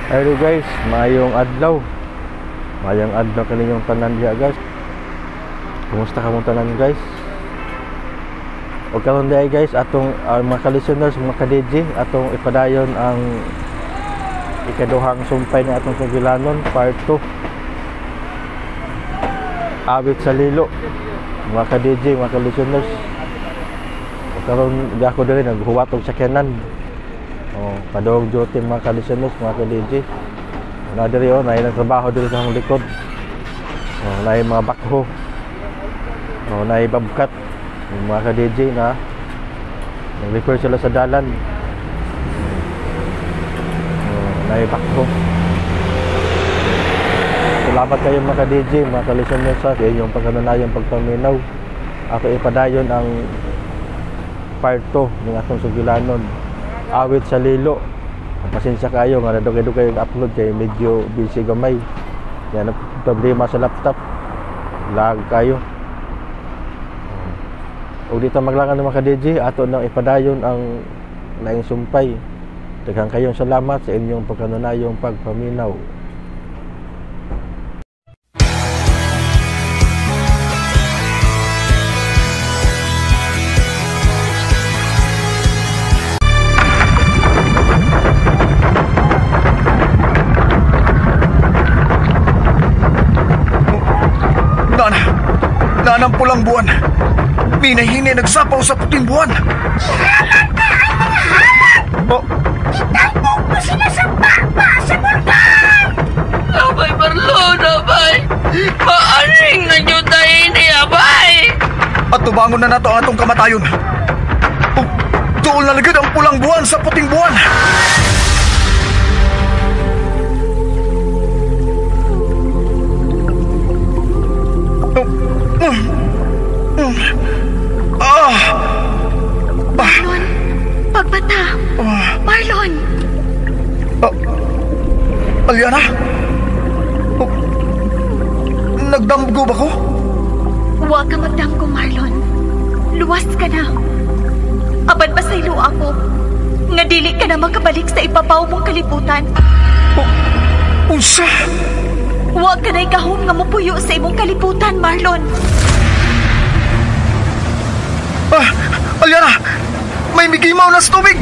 Hello guys, maayong adlaw. Maayong adlaw kaninyong tanan diha guys. Kumusta kamong tanan guys? O karon diay guys, atong mga ka-listeners, mga ka-DJ, atong ipadayon ang ikaduhang sumpay ng atong sugilanon, part 2. Awit sa lilo. Mga ka-DJ, mga ka-listeners. O karon di ako diri naghuwat og sakyanan. Oh, padong duty mga ka-listeners, mga ka-DJ. Na diri oh, naay nagtrabaho diri sa akong likod. Oh, naay mga bakho. Oh, naay babkat. Yung mga ka-DJ na nag-refer sila sa dalan. Oh, naay bakho. Salamat kayo mga ka-DJ, mga ka-listeners sa inyong pagkanunayong pagpaminaw. Ako ipadayon ang part 2 ng atong sugilanon. Awit sa lilo. Pasensya kayo nga nadugay-dugay yung upload kay medyo busy gamay. Yan ang problema sa laptop. Lag kayo. O dito maglangan ng mga ka-DJ, ato nang ipadayon ang laing sumpay. Daghang kayong salamat sa inyong pagkanunayong pagpaminaw. Nana, nanang pulang buwan. Minahini nagsapaw sa puting buwan. Oh, Italbog ko sila sa papa sa bulkan! Abay, Marlon, abay! Maaring na yun tayo ini, abay! at tubangon na nato ang atong kamatayon. Oh, doon na lagad ang pulang buwan sa puting buwan. Oh, mm, mm. Ah, Marlon, pagbata! Marlon! ah, Aliana? Oh, nagdamgo ba ko? Huwag ka magdamgo, Marlon. Luwas ka na. Apan pasaylo ako. Nga dili ka na makabalik sa ipapaw mong kalibutan. Oh, unsa? Huwag ka na ikahom nga mupuyo sa imong kalibutan, Marlon. Ah, Aliana! May migimaw na sa tubig!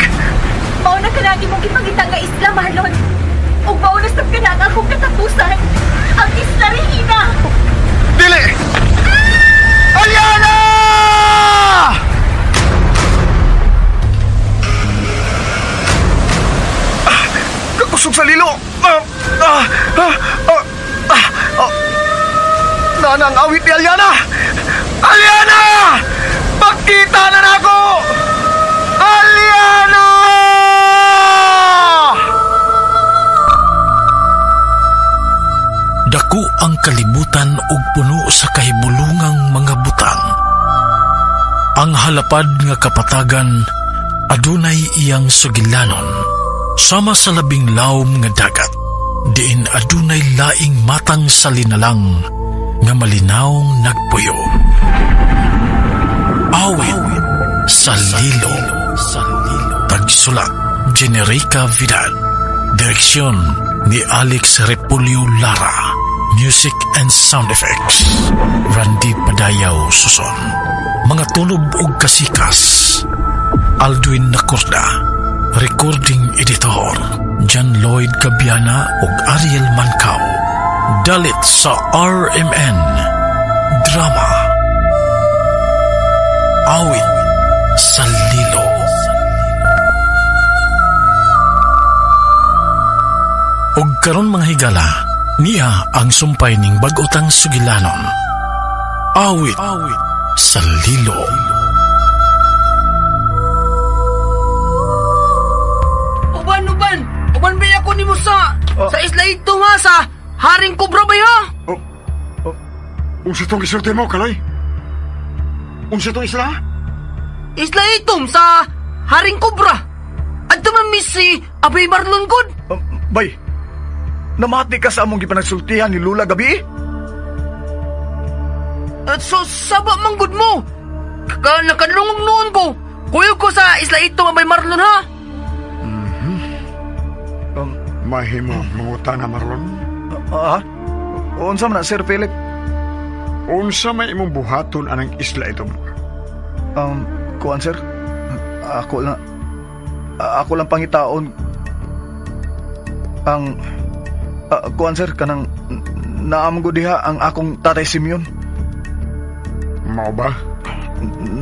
Mao na kanagi mong gipangita nga isla, Marlon. Ug mao na sab kana ang akong katapusan. Ang Isla Regina! Dili! Aliana! Ah, kakusog sa lilo! Ah, ah, ah, ah, ah, ah. Nana ang awit ni Aliana! Aliana! Pakita na nako! Aliana! Dako ang kalibutan ug puno sa kahibulungang mga butang. Ang halapad nga kapatagan adunay iyang sugilanon sama sa labing lawom nga dagat, diin adunay laing matang sa linalang nga malinawng nagpuyo. Awit sa lilo. Tagsulat, Generica Vidal. Direksyon ni Alex Repulio Lara. Music and sound effects, Randy Padayaw Suson. Mga tulob og kasikas, Aldwin Nacorda. Recording editor, John Lloyd Cabiana ug Ariel Mancao. Dalit sa RMN Drama Awit sa Lilo. Og karon mga higala, niya ang sumpay ning bag-otang sugilanon. Awit sa Lilo. Uban, uban! Uban ba ako ni mo sa isla ito nga, sa Haring Cobra ba ya? Oh, oh, unsa tong gisulti mo, Kaloy? Unsa tong isla? Isla Itom sa Haring Cobra. Adto man miss si Abay Marlon God. Bay, namati ka sa among gipanagsultihan ni Lula gabi? At so, saba man gud mo. Nakadlungog noon ko. Kuyog ko sa Isla Itom, Abay Marlon ha. Mm-hmm. Mahimo mangutana, Marlon. Ah? Unsa man na, Sir Philip? Unsa may imong buhaton anang isla ito? Kuan, sir? Ako lang pangitaon ang kuan, sir, kanang naamon ko diha ang akong tatay Simeon. Mao ba?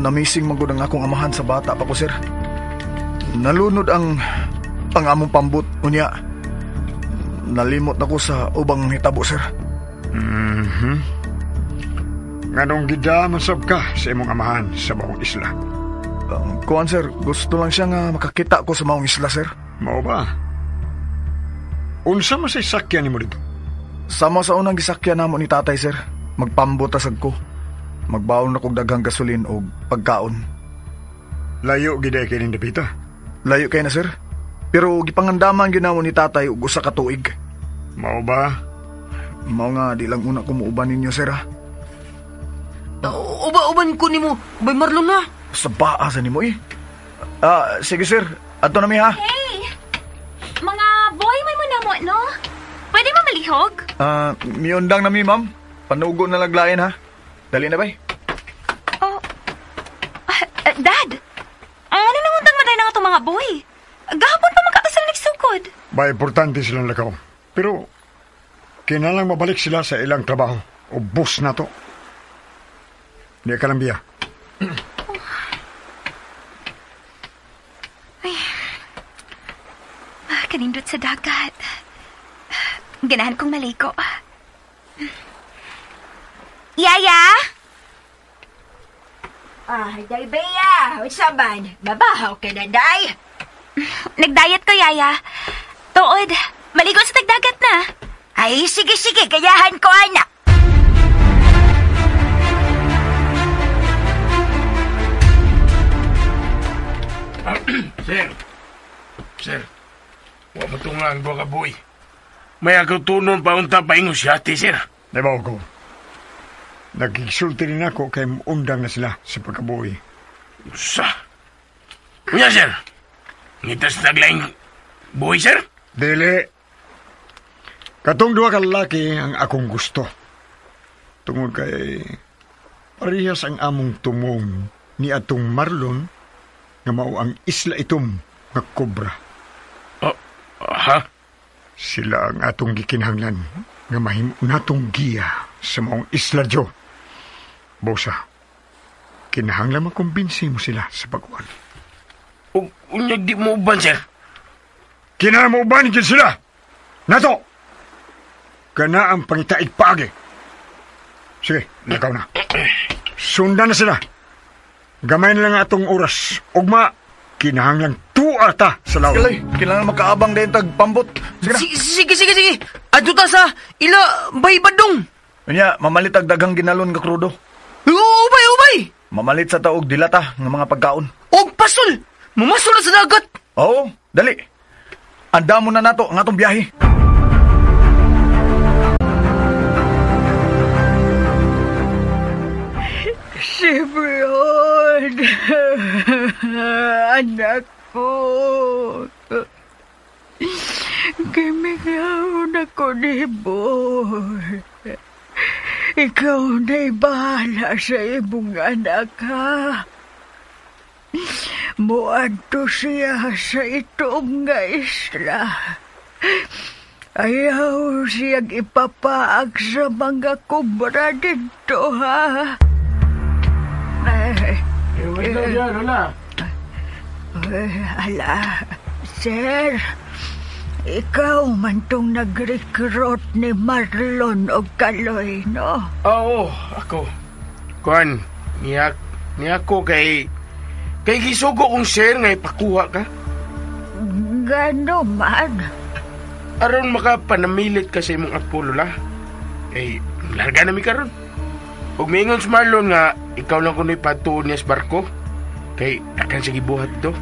Namising man gud ang akong amahan sa bata pa ko, sir. Nalunod ang among pambut unya. Nalimot ako sa ubang hitabo, sir. Mhm. Nganong gida masab ka sa imong amahan sa maong isla? Kuan, sir, gusto lang siya nga makakita ko sa maong isla, sir. Mao ba? Unsa man say sakyan nimo dito? Sama sa unang gisakyan namo ni tatay, sir. Magpambot asag ko. Magbaon na kog daghang gasolin og pagkaon. Layo gid kay ning dapita. Layo kay na, sir. Pero gipangandaman gyud namo ni tatay og usa ka tuig. Mao ba? Mao nga di lang una ko muuban ninyo, sir, ha. Uba-uban ko nimo, Bay Marlon ha. Sa baa sa nimo eh. Sige, sir. Adto na mi ha. Hey! Mga boy man mo namo, no? Pwede mo malihog? Miundang na mi, ma'am. Panugo na laglain ha. Dali na, bay. Oh, Dad! Ano nang untang maday na nga itong mga boy? Gahapon pa magkakasal nagsukod. Ba, importante silang lakaw. Pero, kinalang mabalik sila sa ilang trabaho. O bus na to. Di ka lang biya. Kanindot sa dagat. Ganahan kong maligo. Yaya! Day Bea, unsa man? Mabahaw ka na, Day. Nagdiet ko, Yaya. Tuod, maligo sa tagdagat na. Ay, sige, sige, gayahan ko, anak. Sir. Sir. Wa mo itong ang duha ka boy. May agatunon pa unta paingon siya, ati, sir. Nabaw ko. Nagigsulti rin ako kay undang na sila sa pagkabuhi. Sa. Unya, sir. Ngitas naglaing buhi, sir? Dili. Katong duha ka lalaki ang akong gusto. Tungod kay parehas ang among tumong ni atong Marlon nga mao ang isla itom nga kobra. Oh, ha? Sila ang atong gikinahanglan nga mahimo natong giya sa maong isla, Joe. Bosa, kinahanglan makumbinsi mo sila sa pagkuhan. Unyag di mo uban, sir? Kinahanglan mo uban gid sila! Nato! Kana ang pangitaig paagi. Sige, lakaw na. Sundan na sila. Gamay na lang atong oras. Ugma, kinahanglan tuwa ta sa lawa. Kalay, kailangan makaabang din tag pambot. Sige na. Sige. Adto ta sa ila Bay Badong. Unya, mamalit ang daghang ginalon nga krudo. Ubay. Mamalit sa taog dilata ng mga pagkaon. Og pasol. Mumasol na sa dagat. Oo, dali. Andamo na nato ang atong biyahe. Simeon, anak ko. Gimingaw na ko ni Boy. Ikaw na'y bahala sa imong anak, ha? Muadto siya sa itong nga isla. Ayaw siyang ipapaag sa mga kubra dito, ha? Ay, ala, sir, ikaw man tong nag-recruit ni Marlon og Kaloy, no? Oo, ako. Kuan, niya ko kay gisugo kong sir nga ipakuha ka. Gano man. Aron makapanamilit ka sa imong apo, Lola. Kay, larga na mi karon. Ug miingon si Marlon nga, ikaw lang kuno'y patuon niya sa barko. Kay, akan sa gibuhat to.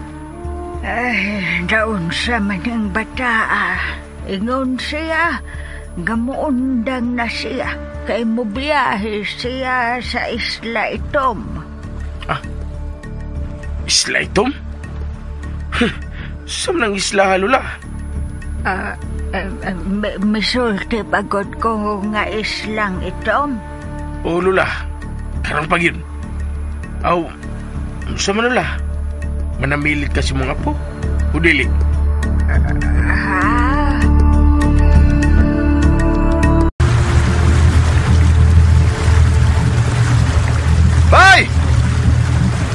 Ay, naunsa man ang bata, ah. Ingon siya, gamuundang na siya. Kay mubiyahe siya sa Isla Itom. Ah, Isla Itom? Saan ng isla, Lola? Misulti pagod ko nga islang itom. Oo, Lola. Karon pa yun. Aw, sa man, Lola? Manamilit kasi mga po. O dili? Ha? Bay!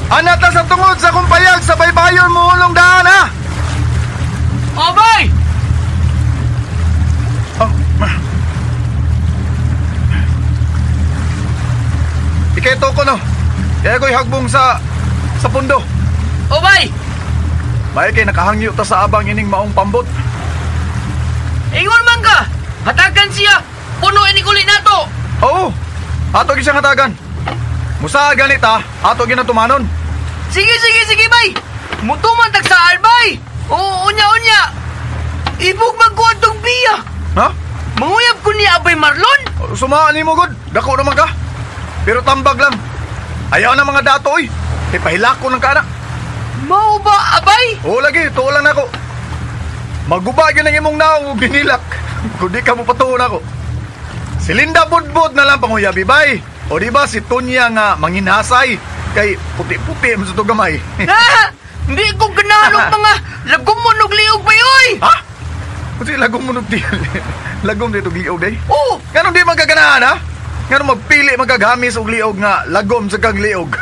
Anat na sa tungod sa kumpayag sa baybayon mo ulong daan, ha? Oh, bay! Oh. Iketo ko, no? Kaya ko'y hagbong sa pundo. Oh, bay! Bay, kay nakahangyo ta sa abang ining maong pambot. Ingon man ka! Hatagan siya! Puno ini kulit nato! Oo! Ato gisang hatagan. Musa ganita, ato ginatumanon. Sige, sige, sige, bay! Mutuman tag sa albay! Oo, unya, unya! Ibog magkuha tong biya! Ha? Manguyab ko niya, Abay Marlon! Sumaan ni mo, god. Dako naman ka. Pero tambag lang. Ayaw na mga dato, oy. Kay pahilako ng kana. Mao ba, Abay? Oo, lagi. Tuo lang nako. Maguba gyud ang imong naong ug ginilak. Kung di ka mo patuon ako. Si Linda Budbud na lang panguyabi, bay. O di ba si Tonya nga manginhasay kay puti-puti man sa to gamay. Ha? Hindi ko ganahan og mga lagom mo nog liog bay, oy! Ha? Kasi lagom mo nog lagom dito liog day? Oo! Nganong di magkaganahan, ha? Nganong magpili magkagamis og liog nga lagom sa kag liog?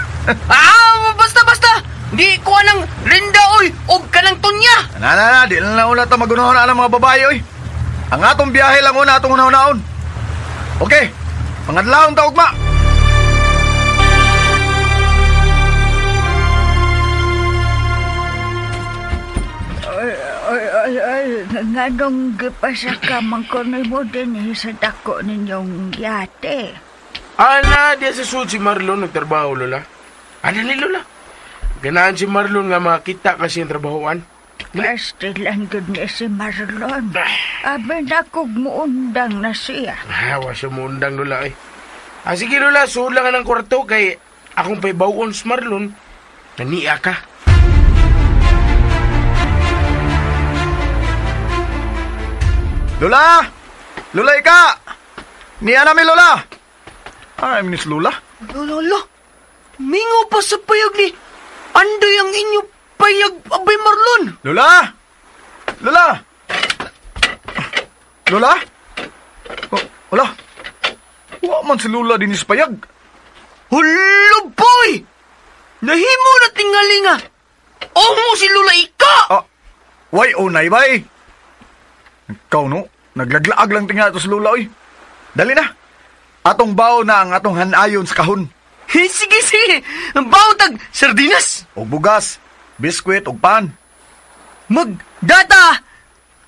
Ah, basta basta! Di ko anang Linda, oy, og kanang Tonya! Na, na, na, di lang na una ta magunahon na ang mga babae, oy. Ang atong biyahe lang una atong unahon-naon. Okay, pangadlawon ta ugma. Oy, oy, oy, nganong gipasaka man ko nimo dinhi sa dako ninyong yate. Ana, diya sa sud si Marlon nagtrabaho, Lola. Ana ni Lola. Ganahan si Marlon nga makita kasi ang trabahoan. Pastilan gud ni si Marlon. Abi na kog muundang na siya. Ah, wa siya muundang, Lola, eh. Ah, sige, Lola, suod lang ka ng kwarto kay akong paibawon si Marlon. Naniya ka. Lola! Lola, ika! Niya na mi, Lola! Ay, minis Lola. Lola, mingo pa sa payag ni Andoy ang inyo payag, Abay Marlon! Lola! Lola! Lola? Oh, wala. Wa man si Lola din sa payag. Hulo, boy! Nahimo na tingali nga! Omo si Lola ika! Ah, way unay, bay! Ikaw, no? Naglaglaag lang tinga ito si Lola, oy. Dali na. Atong bao na ang atong hanayon sa kahon. Sige, sige. Ang bao tag sardinas. Og bugas, biskwit, og pan. Magdata!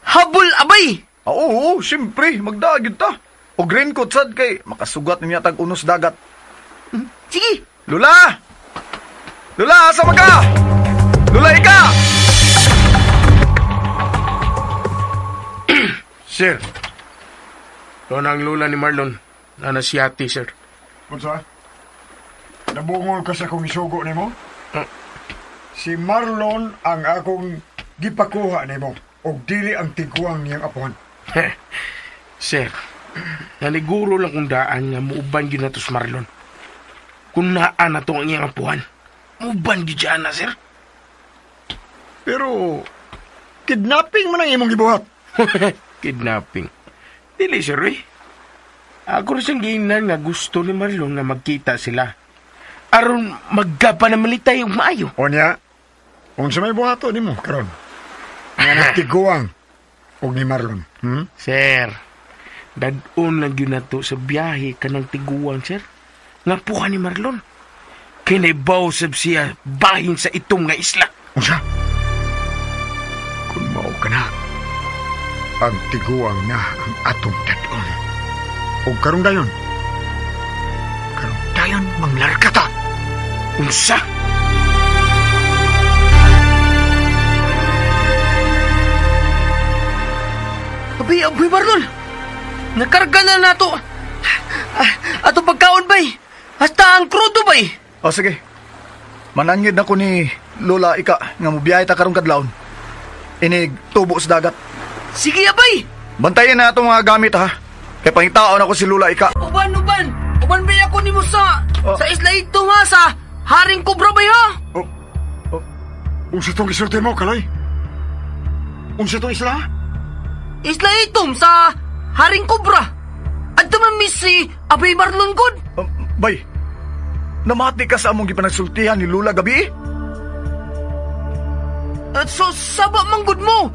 Habol, abay! Ah, oo, siyempre, magdagid ta. Og raincoat sad kay makasugat niya tag unos dagat. Sige. Lola! Lola, asa man ka? Lola, ika! Sir, ito na ang lola ni Marlon. Nana si ate, sir. Unsa? Nabungol ka sa akong isugo nimo? Ah. Si Marlon ang akong gipakuha nimo og dili ang tiguang niyang apuhan. Sir, naniguro lang kung daan nga muuban gyud nato si Marlon. Kung naa na to ang iyang apuhan, muuban gyud siya na, sir. Pero kidnapping man ang imong gibuhat. Kidnapping. Dili, sir, eh. Ako rin siyang giingnan nga gusto ni Marlon nga magkita sila. Aron magkapanamalitay og maayo. Onya, unsa may buhato nimo karon? Nga nagtiguang og ni Marlon. Hmm? Sir, dad-on lang yun na to sa biyahe kanang tiguang, sir. Nga puha ni Marlon. Kay naibaw sab siya bahin sa itom nga isla. Unsa? Kung mao ka na, ang tiguang na ang atong dad-on. Og karong dayon, manglarga ta. Unsa? Abay, abay Marlon! Nakarga na nato. Ato pagkaon, bay. Hasta ang krudo, bay. O sige. Manangid na ko ni Lola ika nga mobiyahe ta karong kadlawon. Inig tubo sa dagat. Sige, abay. Bantayan na atong mga gamit ha. Kay pangitaon ako si Lula ika. Uban, uban! Uban ba ako nimo sa isla ito nga sa Haring Cobra ba ha? Oh, oh, unsa tong gisulti mo, Kaloy? Unsa tong isla? Isla Itom sa Haring Cobra. Adto man miss si Abay Marlon God. Bay, namati ka sa among gipanagsultihan ni Lula gabi? At so, saba man gud mo.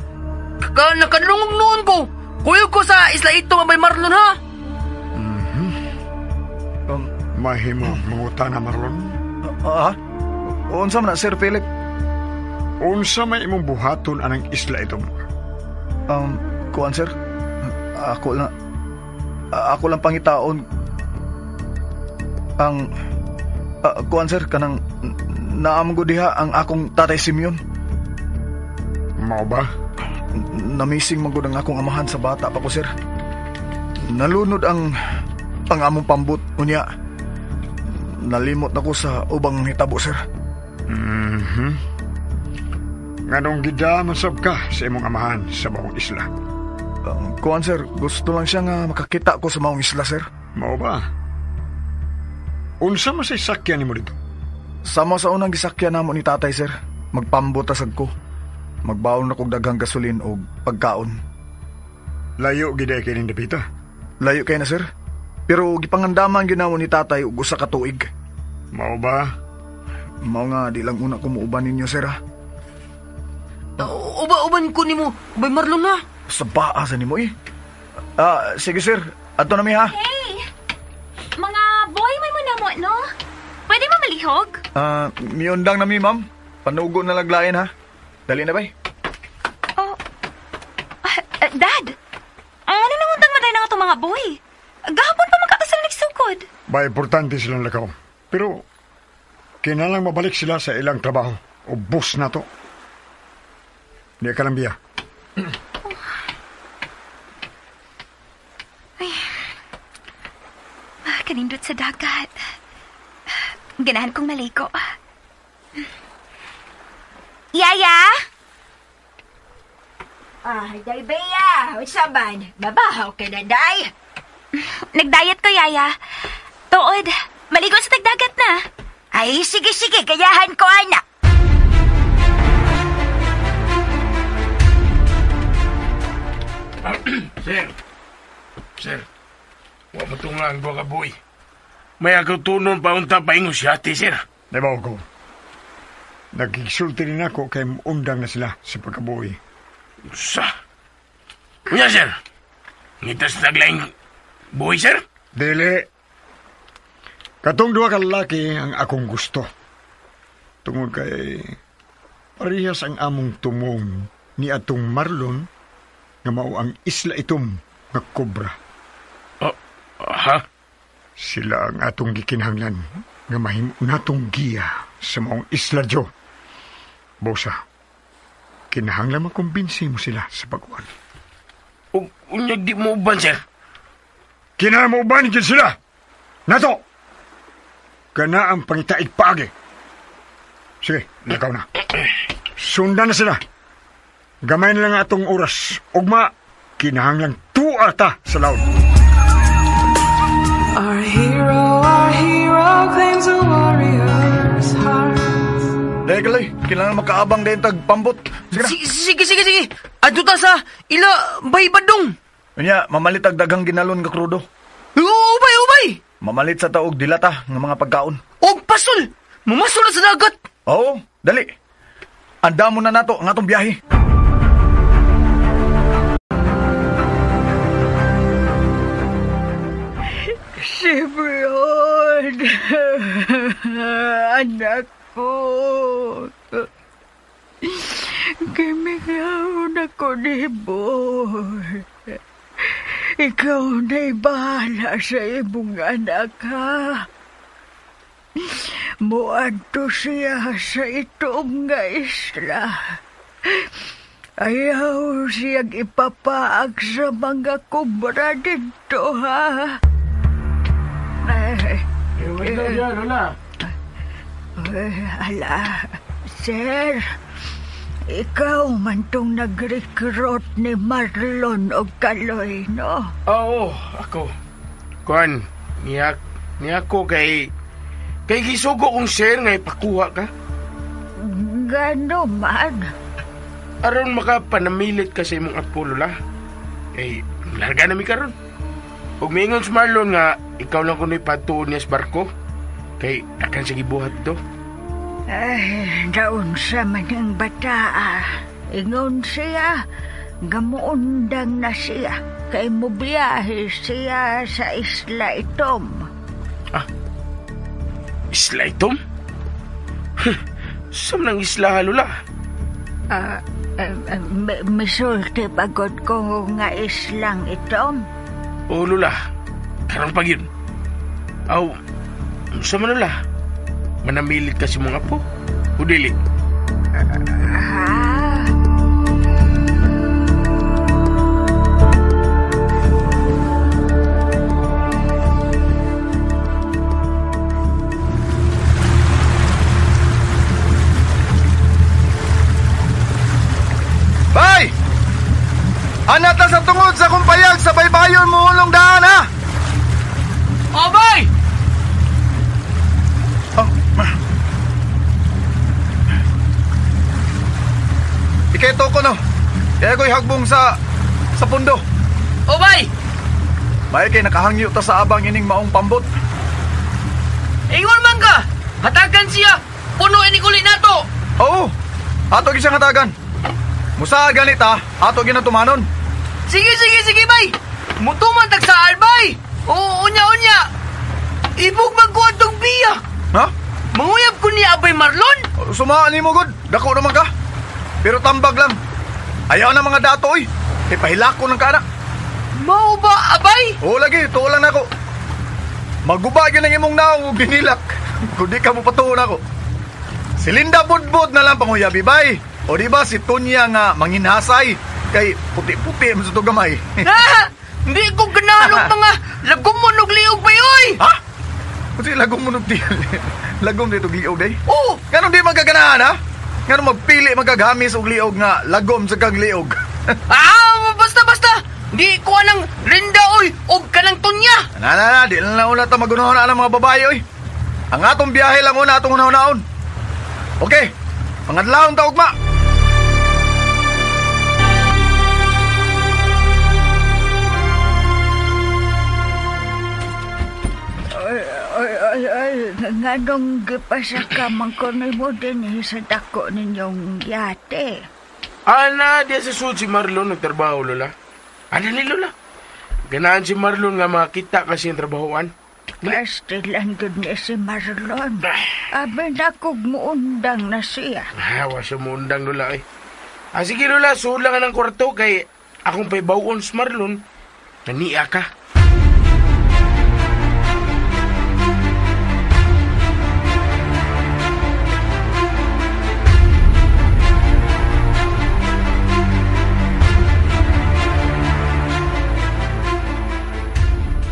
Nakadlungog noon ko. Kuyo ko sa Isla Itom Abay Marlon ha. Mm-hmm. Mahimo mangutana Marlon. Unsa man na, Sir Philip? Unsa may imong buhaton anang Isla Itom? Kuan sir? Ako lang pangitaon ang kuan sir kanang naam ko diha ang akong tatay Simeon. Mao ba? Namising man gud ang akong amahan sa bata pa ko sir. Nalunod ang among pambut unya. Nalimot nako sa ubang hitabo sir. Mhm. Nganong gida masab ka sa imong amahan sa maong isla? Kuan sir, gusto lang siya nga makakita ko sa maong isla sir. Mao ba? Unsa man say sakyan nimo dito? Sama sa unang gisakyan namo ni tatay sir. Magpambot asad ko. Magbaon na kog daghang gasolin og pagkaon. Layo gid kay ning dapita. Layo kay na sir. Pero gipangandaman gyud namo ni tatay og usa ka tuig. Mao ba? Mao nga di lang una ko muuban ninyo sir ha. Uba-uban ko nimo, Bay Marlon ha. Sa baa sa nimo eh. Sige sir, adto na mi ha. Hey! Mga boy may mo namo, no? Pwede mo malihog? Miundang na mi ma'am. Panugo na laglain ha. Dali na bay. Oh. Dad! Ano nang untang maday na nga itong mga boy? Gahapon pa magkakasal nagsukod. Ba, importante silang lakaw. Pero, kinalang mabalik sila sa ilang trabaho. Ubus na to. Di ka lang biya. Ay, kanindot sa dagat. Ganahan kong maligo. Yaya? Day Bea, unsa man? Mabahaw ka na, Day. Nagdiet ko, Yaya. Tuod, maligo sa tagdagat na. Ay, sige, sige, gayahan ko, anak. Sir, wa mo itong lang duha ka boy. May agatunon pa unta paingon siya, ate, sir. Nabaw ko. Nagigsulti rin ako kay undang na sila sa pagkabuhi. Sa? Unya, sir. Ngitas taglaing buhi, sir? Dili. Katong duha ka lalaki ang akong gusto. Tungod kay parehas ang among tumong ni atong Marlon nga mao ang Isla Itom nga kobra. Oh, ha? Sila ang atong gikinahanglan nga mahimo natong giya sa maong isla, Jo. Bosa, kinahanglan makumbinsi mo sila sa pag-uwan. Unyag di mo uban, sir? Kinahanglan mo uban gid sila! Nato! Kana ang pangitaig paagi. Sige, lakaw na. Sundan na sila. Gamay na lang atong oras. Ugma, kinahanglan tuwa ta sa laod. Our hero claims a warrior's heart. Dahil kalay, kailangan makaabang din tagpambot. Sige, sige. Adto ta sa ila bay badong. Unya, mamalit ang daghang ginalon nga krudo. Ubay, ubay. Mamalit sa taog dilata ng mga pagkaon. Og pasol. Mamasol na sa dagat. Oo, dali. Andamo na nato ang atong biyahe. Simeon, anak ko. Gimingaw na ko ni Boy. Ikaw na'y bahala sa imong anak, ha? Muadto siya sa itong nga isla. Ayaw siyang ipapaag sa mga kubra dito, ha? Ala, sir. Ikaw man tong nag-recruit ni Marlon og Kaloy, no? Oo, ako. Kuan, niya ako kay gisugo kong sir nga ipakuha ka. Gano man? Aron makapanamilit ka sa imong apo, Lola. Kay larga na mi karon. Ug miingon si Marlon nga ikaw lang kuno'y patuon niya sa barko. Kay akan siya gibuhat do. Ay, naunsa man ang bata. Ingon siya, gamuundang na siya. Kay mubiyahe siya sa Isla Itom. Ah, Isla Itom? Saan ng isla, Lola? Misulti pagod ko nga islang Itom. Oo, Lola. Karon pag yun. Aw, saan man, Lola? Manamilit kasi mga po. O dili? Bay! Anat na sa tungod sa kumpayag sa baybayon mo ulong daan, ha? Oh, bay! Oh. Iketo ko, no? Kaya ko'y hagbong sa pundo. Oh, bay! Bay, kay nakahangyo ta sa abang ining maong pambot. Ingon man ka! Hatagan siya! Puno ini kulit nato! Oo! Ato gisang hatagan. Musa ganit ha, ato ginatumanon. Sige, bay! Mutuman tag sa albay! Oo, unya! Ibog magkuhan tong biya! Ha? Manguyab ko niya, Abay Marlon! Sumaan ni mo, God. Dako naman ka. Pero tambag lang. Ayaw na mga dato, oy. Kay pahilako ng kana. Mao ba, Abay? Oo, lagi. Tuo lang nako. Maguba yun ang imong naong ug dinilak. Kung di ka mo patuon ako. Si Linda Budbud na lang panguyabi, bay. O di ba si Tonya nga manginhasay? Kay puti-puti mo sa gamay. Ha? Hindi ko ganahan og mga lagom mo nog liog bay, oy! Ha? Kasi lagom mo nog lagom dito liog day? Oo! Nganong di magkaganahan, ha? Nganong magpili magkagamis og liog nga lagom sa kag liog? Ah, basta! Di ko anang Linda, oy, og kanang Tonya! Na, di lang na una ta magunahon na ang mga babae, oy. Ang atong biyahe lang una atong unahon-naon. Okay, pangadlawon ta ugma. Ay, nganong gipasaka man ko nimo din sa dako ninyong yate. Ana, diya sa sud si Marlon nagtrabaho, Lola. Ana ni Lola. Ganahan si Marlon nga makita kasi ang trabahoan. Pastilan gud ni si Marlon. Abi na kog muundang na siya. Wa siya muundang, Lola, eh. Ah, sige, Lola, suod lang ang kwarto kay akong paibawon si Marlon. Naniya ka.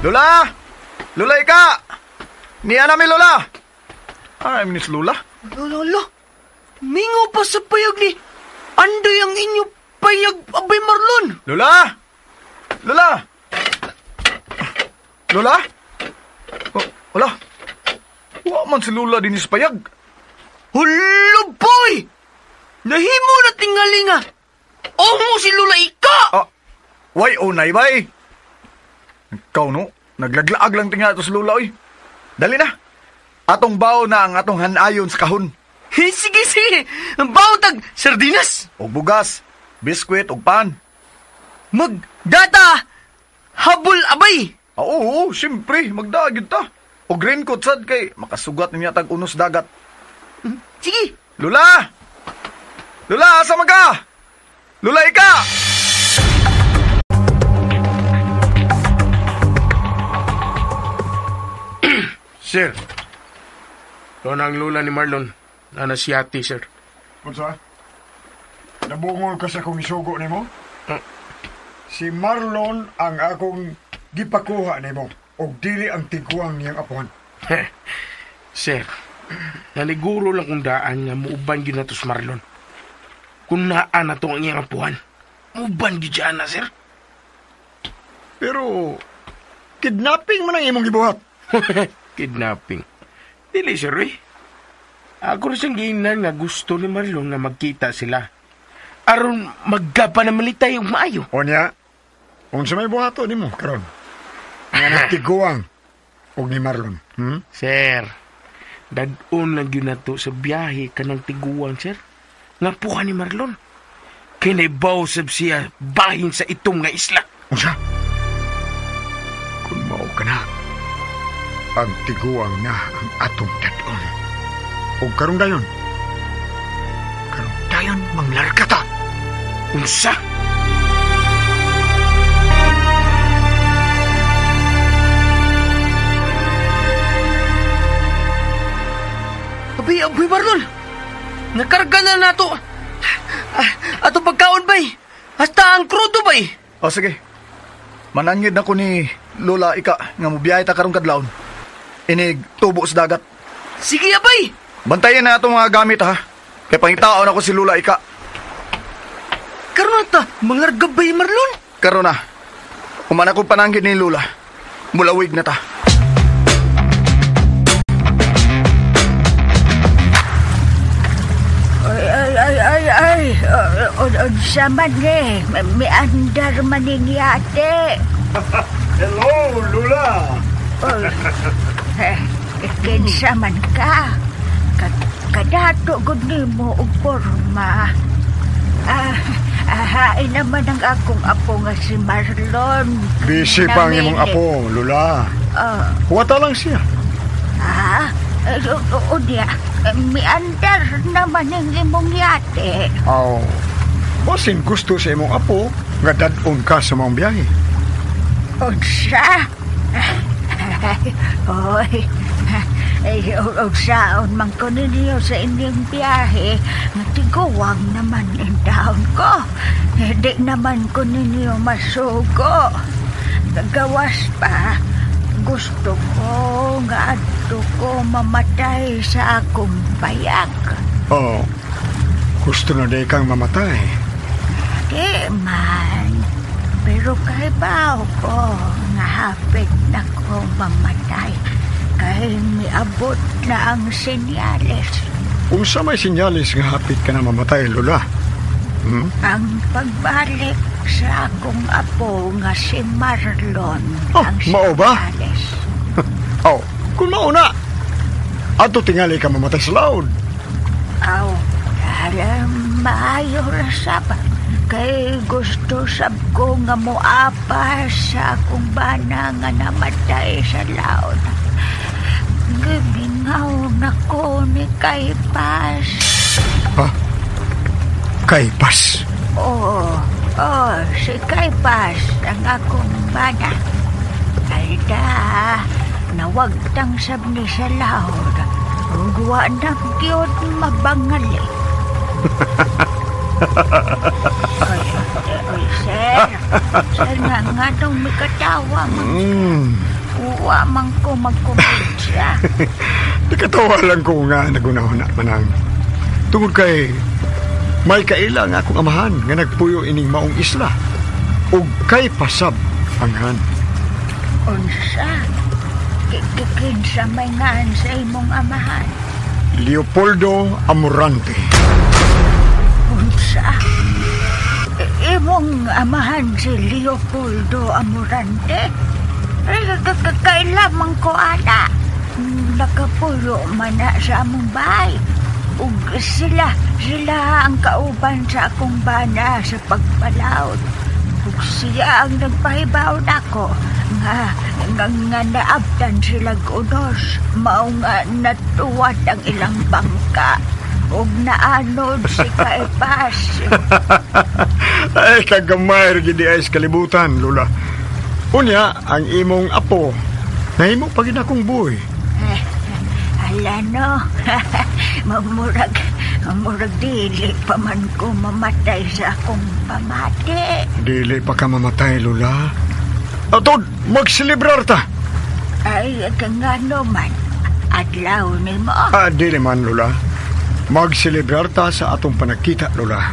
Lola! Lola, ika! Niya namin, Lola! Ay, minis Lola. Lola, mingo pa sa payag ni Andoy ang inyo payag, Abay Marlon! Lola! Lola! Lola? Oh, wala. Wa man si Lola din sa payag. Hulo, boy! Nahimo na tingali nga. Omo si Lola ika! Ah, way onay, bay! Ikaw, no? Naglaglaag lang tinga ito si Lola, oy. Dali na. Atong bao na ang atong hanayon sa kahon. Sige. Ang bao tag sardinas. Og bugas, biskwit, og pan. Magdata! Habol, abay! Ah, oo, siyempre, magdaagid ta. Og raincoat sad kay makasugat niya tag unos dagat. Sige. Lola! Lola, asa man ka? Lola, ika! Sir, ito na ang lola ni Marlon. Ana si ate, sir. Unsa? Nabungol ka sa kong isugo nimo? Si Marlon ang akong gipakuha nimo og dili ang tiguang niyang apuhan. Sir, naniguro lang kung daan nga muuban gyud nato si Marlon. Kung naa na to ang iyang apuhan, muban gyud siya na, sir. Pero, kidnapping man ang imong gibuhat. Kidnapping? Dili, sir, eh. Ako rin siyang giingnan nga gusto ni Marlon nga magkita sila. Aron magkapa na malitay og maayo. O niya, unsa may buhato nimo karon? Nga nagtiguang og ni Marlon. Sir, dad-on lang yun na to sa biyahe kanang tiguang, sir. Nga puha ni Marlon. Kay naibaw sab siya bahin sa itom nga isla. Unsa? Kung mao ka na, ang tiguang na ang atong dad-on. O karong dayon manglarga ta. Unsa? Abi, abi Marlon! Nakarga na nato. Ato pagkaon bay. Hasta ang krudo bay. O sige. Manangid na ko ni Lola Ika nga mobiyahe ta karong kadlawon. Inig tubo sa dagat. Sige abay. Bantayan na atong mga gamit ha. Kay pangitaon ako si Lola Ika. Karon na ta, manglarga bay Marlon. Karon na. Human ako pananggid ni Lola. Mulawig na ta. Ay, unsa man eh. Miandar man ning yate. Hello, Lola. Kinsa man ka. Kadato gud nimo og porma. Hain naman ang akong apo nga si Marlon. Busy pa ang imong apo, Lola. Huwata lang siya. Unya, miandar naman ang imong yate. Aw, basin gusto sa imong apo nga dad-on ka sa maong biyahe. Unsa? Oy, ay, unsaon man ko ninyo sa inyong biyahe, nga tiguwang naman ang taon ko. Di naman ko ninyo masugo. Gawas pa, gusto ko nga adto ko mamatay sa akong bayag. Oh, gusto na di kang mamatay. Di man, pero kay baw ko nga hapit na ko mamatay. Kay miabot na ang senyales. Unsa may senyales nga hapit ka na mamatay, Lola? Ang pagbalik sa akong apo nga si Marlon. Oh, ang mao ba? senyales. Oh, kung mao na, ato tingali ka mamatay sa laod. Aw, alam, maayo ra sab. Kay gusto sab ko nga moapa sa akong bana nga namatay sa laod. Gimingaw na ko ni Kaypas. Ha? Kaypas? Oo, si Kaypas ang akong bana. Alda, nawagtang sab ni sa laod. Ug wa na gyud mabangali. Oy, sir. Sir, nga nung mikatawa man. Uwa man ko magkumedya. Nakatawa lang ko nga nagunahon na manang. Tungod kay may kaila nga akong amahan nga nagpuyo ining maong isla. Ug kay pasab anghan. Unsa? Kinsa may ngan sa imong amahan? Leopoldo Amorante. Unsa? Imong amahan si Leopoldo Amorante? Kailan ko ana. Nakapuyo man na sa among bahay. Ug sila ang kauban sa akong bana sa pagpalaod. Ug siya ang nagpahibaw nako nga naabtan sila unos. Mao nga natuwad ang ilang bangka. Ug naanod si Kaypas. Ay, kagamay gid ay sa kalibutan, Lola. Unya, ang imong apo, nahimo pa gid akong buhi. Ala no, murag dili pa man ko mamatay sa akong pamati. Dili pa ka mamatay, Lola. Atod, magselebrar ta. Ay, ngano man, adlaw nimo. Dili man, Lola. Magselebrar ta sa atong panagkita, Lola.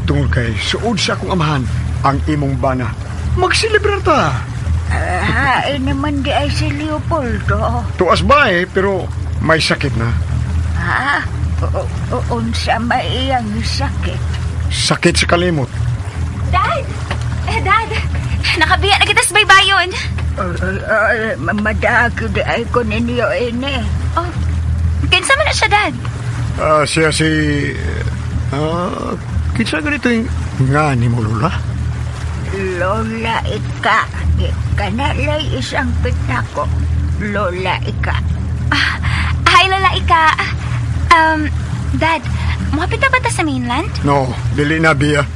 Tungod kay suod sa akong amahan ang imong bana. Magselebrar ta. Hain naman di ay si Leopoldo. Tuas ba eh, pero may sakit na. Ha? Unsa may iyang sakit? Sakit sa kalimot. Dad! Dad! Nakabiya na kita sa baybayon. Madag di ay ko ninyo ini. Oh, kinsa man na siya, Dad? Siya si... kinsa ganito yung nga ni mo, Lola? Lola Ika. Kanalay isang pitako. Lola Ika. Hi, Lola Ika. Dad, muhapit na ba ta sa mainland? No, dili na, Bia.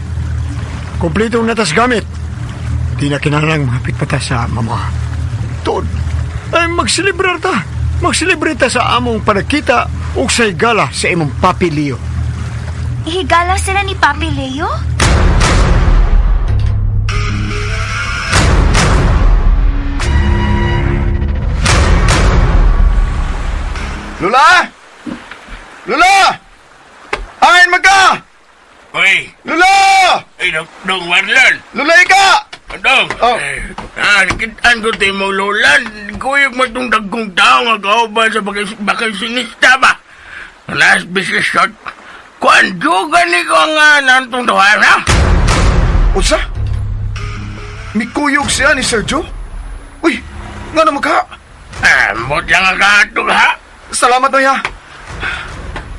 Kompleto na tas gamit. Di na kinahanglang mahapit pa ta sa mama. Tod, ay magselebrar ta. Magselebrate ta sa among panagkita ug sa higala sa imong Papi Leo. Higala sila ni Papi Leo? Lola! Lola! Ayin magka! Uy! Lola! Ay, dong Marlon! Lola Ika! Dong! Oh. Nakitaan ko tayo mong lola. Kuyog mo itong dagkong tao nga kauban sa bakasinista ba? Last business shot. Kuan, dugan ni ko nga nantong tuhan, ha? Unsa? Mikuyog siya ni Sergio? Uy, nga na magka? Ambot lang ang kahatog, ha? Salamat na ya.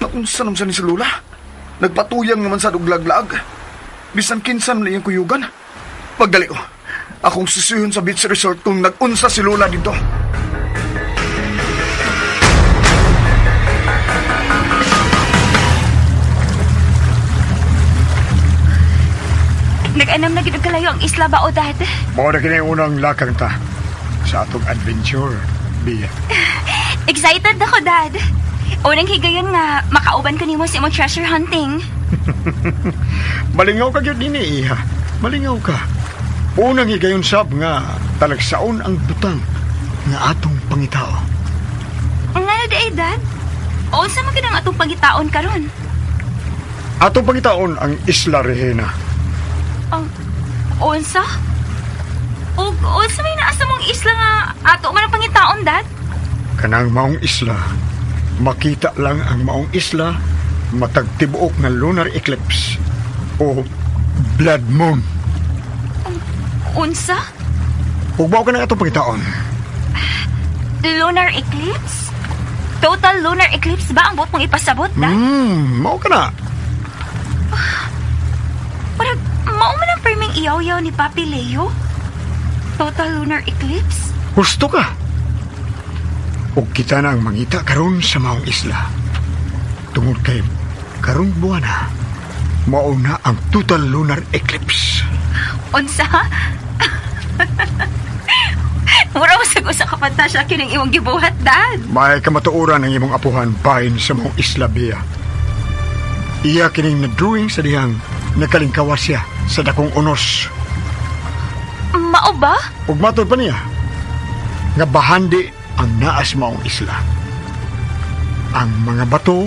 Naunsa naman siya ni si Lola. Nagpatuyang naman sa duglaglag. Bisan kinsan na iyang kuyugan. Pagdali ko, akong susuyun sa beach resort kung nag-unsa si Lola dito. Nag-anam na gid og kalayo ang isla ba o, Dad? Mao na kini unang lakang ta sa atong adventure, Bia. Excited ako, Dad. Unang higayon nga, makauban ko nimo sa imong treasure hunting. Malingaw ka gyud nini, iha. Malingaw ka. Unang higayon sab nga talagsaon ang butang nga atong pangitao. Ngano di ay, Dad? Unsa man gid ang atong pangitaon karon? Atong pangitaon ang Isla Regina. Unsa? Og unsa may naasa mong isla nga ato man ang pangitaon, Dad? Kanang maong isla, makita lang ang maong isla matag tibuok nga lunar eclipse o blood moon. Unsa? Ug mao ka ng atong pangitaon. Lunar eclipse? Total lunar eclipse ba ang buot mong ipasabot, Dad? Mao ka na. Parang mao man ang perming iyaw-yaw ni Papi Leo? Total lunar eclipse? Husto ka. Ug kita na ang mangita karon sa maong isla. Tungod kay karong buwana, mao na ang total lunar eclipse. Unsa? Mura mo sa usa ka pantasya kining imong gibuhat, Dad. May kamatuoran ang imong apuhan bahin sa maong isla, Bea. Iya kining na-drawing sa dihang nakalingkawa siya sa dakong unos. Mao ba? Ug matod pa niya nga bahandi ang naas maong isla. Ang mga bato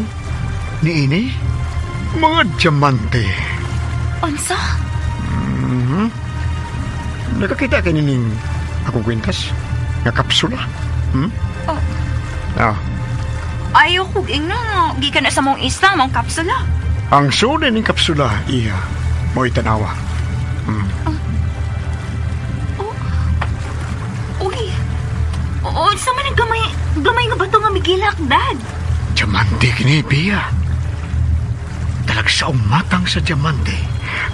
niini, mga diamante. Unsa? Nakakita ka nining akong kwintas? Nga kapsula? Oh. Ah, Ayaw kog ingna nga gikan na sa mong isla mong kapsula. Ang suli ning kapsula, iha, mo'y tanawa. Uy. Unsa man ang gamay nga bato nga migilak, Dad? Diamante kini, Pia. Talagsaong matang sa diamante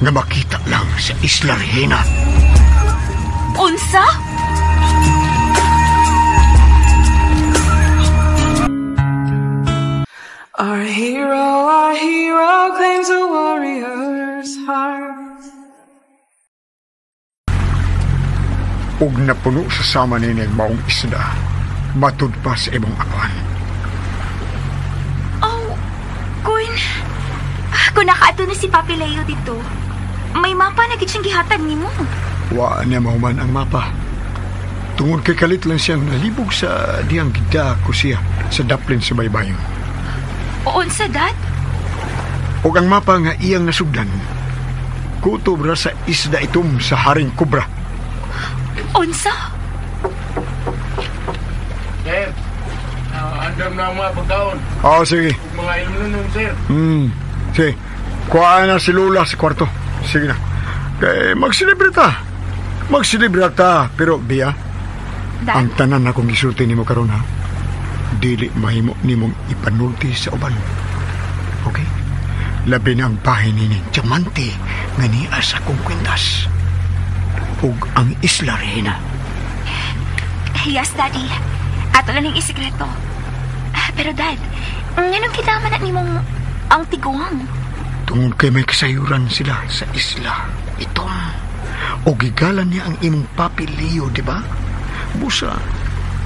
nga makita lang sa Isla Regina. Unsa? Our hero claims a warrior's heart. Ug napuno sa sama nini ang maong isla, matud pa sa imong akuan. Oh, Kun nakaato na si Papi Leo dito, may mapa na gid siyang gihatag nimo. Wa niya mahuman ang mapa. Tungod kay kalit lang siyang nalibog sa diyang gida ko siya sa daplin sa baybayon. Unsa, Dad? Ug ang mapa nga iyang nasugdan, Nagkutob ra sa isda itom sa Haring Kubra. Unsa? Sir, andam na ang mga pagkaon. Oo, sige. Mga inom nun, sir. Sige. Kuhaan na si Lola sa kwarto. Sige na. Kay magsilibre ta. Magsilibre ta. Pero, Bia, Dad? ang tanan akong gisulti nimo karon ha. Dili mahimo nimong ipanulti sa uban. Okay? Labi na ang bahin nining diamante nga niya sa akong kwintas. Ug ang Isla Rehena. Yes, Daddy. Ato lang yung isikreto. Pero, Dad, nganong kinama na nimong ang tiguang? Tungod kay may kasayuran sila sa isla. Itom. O gigalan niya ang imong papi Leo, di ba? Busa,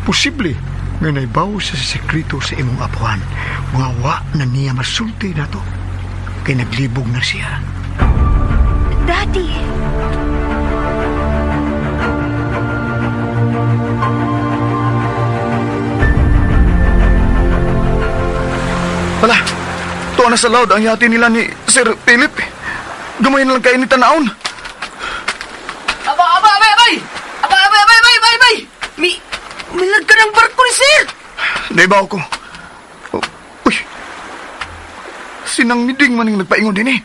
posible nga naibaw sa sekreto sa imong apuhan. Nga wa na niya masulti na to. Kay naglibog na siya. Daddy! Hala, tuwa na sa loud ang yati nila ni Sir Philip. Gamay na lang kayo ni Tanaon. Aba, aba, abay, abay! Aba, abay, abay, abay, abay, abay! Milag ka ng barko ni sir! Naibaw ko. Oh, uy! Sinang niding maning nagpaingon din eh.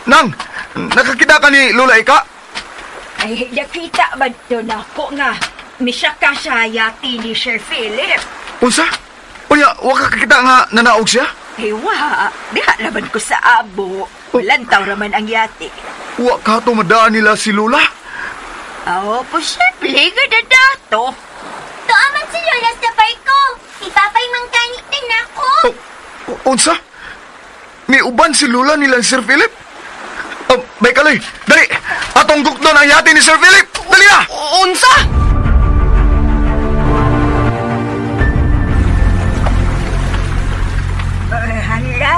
Nang, nakakita ka ni Lola Ika? Ay, nakita man to na ako nga. Misya ka sa yati ni Sir Philip. Unsa? Unya, wa ka kakita nga nanaog siya? Ay, wa. Diha naman ko sa abo. Walang taw raman ang yati. Wa ka tumadaan nila si Lola? Oo, posible nga na dato. Tuaman si Lola sa barko. Ipapay mangkanit din ako. Oh, unsa? May uban si Lola nila Sir Philip? Oh, bay kaloy, dali! Atong gukdon ang yati ni Sir Philip! Dali na! Unsa? Hala.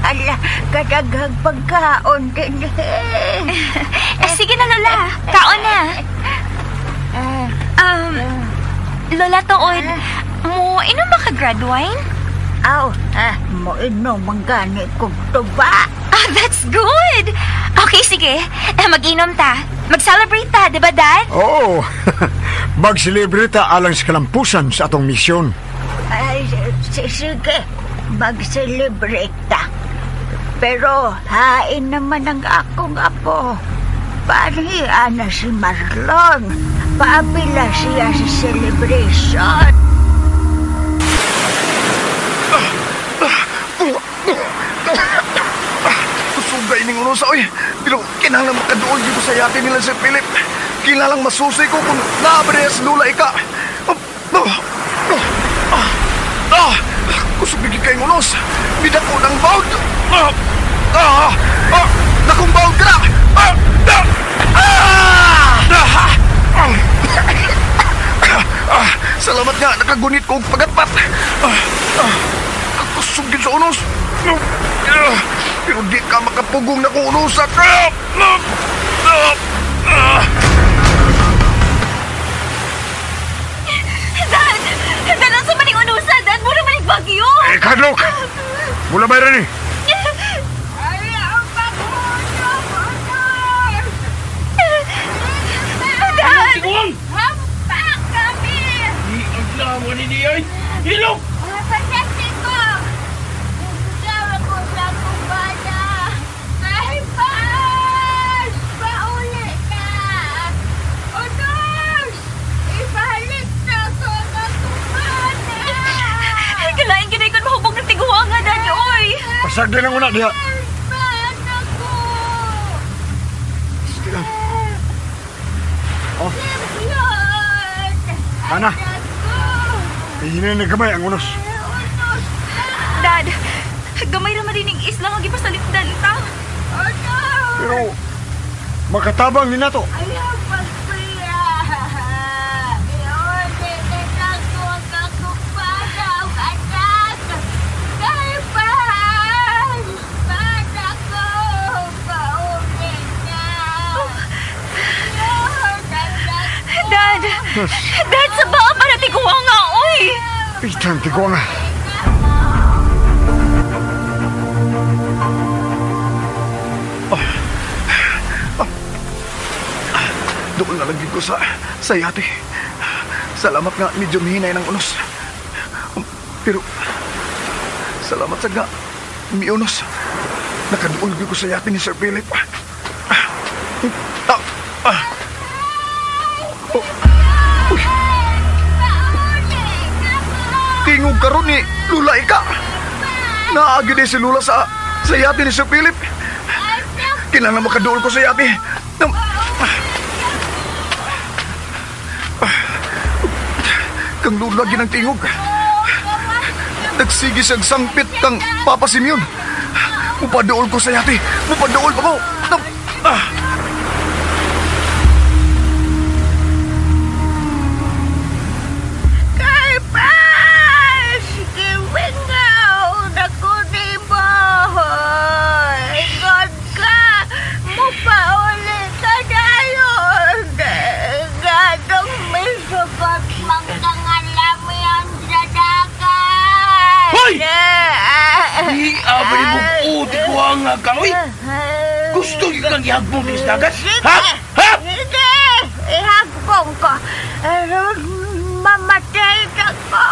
Hala, kadaghang pagkaon din. Sige na, Lola. Kaon na. Lola Tuod, mo inom ba ka grad wine? Aw, mo inom ang gani kong tuba. Ah, that's good! Okay, sige. Mag-inom ta. Mag-celebrate ta, di ba, Dad? Oo. Mag-celebrate ta alang sa kalampusan sa atong misyon. Ay, sige, mag-celebrate ta. Pero hain naman ang akong apo. Panian na si Marlon. Paapila siya sa celebration. Kusugay ning uno sa oy. Pero kinahanglan makaduol dito sa yate nila Sir Philip. Kinahanglan masusi ko kung naabre sa Lola Ika. Kusog gid kay unos. Bidako ng bawd. Nakong bawd ka na. Salamat nga nakagunit ko og pagatpat. Kusog gid sa unos. Pero di ka makapugong na kung unusa. Dad! Dad, ang sa maning unusa! Dad, mura maning bagyo! Eh, kadlok! Mula ba rin eh? Ay, ang paghunong, unos! Dad! Tiguang! Hampak kami! Ang lawa ni Diyay! Hilok! Pasente ko! Gusto ko sa akong bana! Ay, pas! Pauli na! Unos! Ibalik na ko ang akong bana! Kalain ka na ikon mahubog ng tiguang nga, Dad, oy! Pasagdi lang una diha. Bana ko! Sige lang. Oh, Yun! Ana. Hihinin na gamay ang unos. Dad, gamay ra man ning isla nga gipasalipdan ta. Pero, makatabang ni nato. Ayaw pagpriya! Iulit na ako ang akong bana ug anak! Kay pas! Bana ko! Paulit na! Yun, anak ko! Dad! Dad, sa baa pa na tiguang nga, oy! Itang tiguang nga. Doon na lang ko sa yate. Salamat nga, medyo mihinay ng unos. Pero, salamat sa nga, miunos. Nakaduol ko sa yate ni Sir Philip. Oh. Uy. Tingog karon ni Lula Ika. Naagi din si Lula sa yate ni Sir Philip. Kinahanglan makaduol ko sa yate. Kang Lula ginang tingog. Nagsige siyang sangpit kang Papa Simeon. Mupaduol ko sa yate. Mupaduol pa ko. Kaypas! Giwingaw na ko ni mo. Ingon ka! Mupauli ka dayon. Gadong may sugot mangkangalamian sa dagat. Hoy! Di abali mo puti ko ang ka, oy! Gusto yun kang ihagbong din sa dagat? Ha? Ha? Hindi! Ihagbong ko. Mamatay na ko.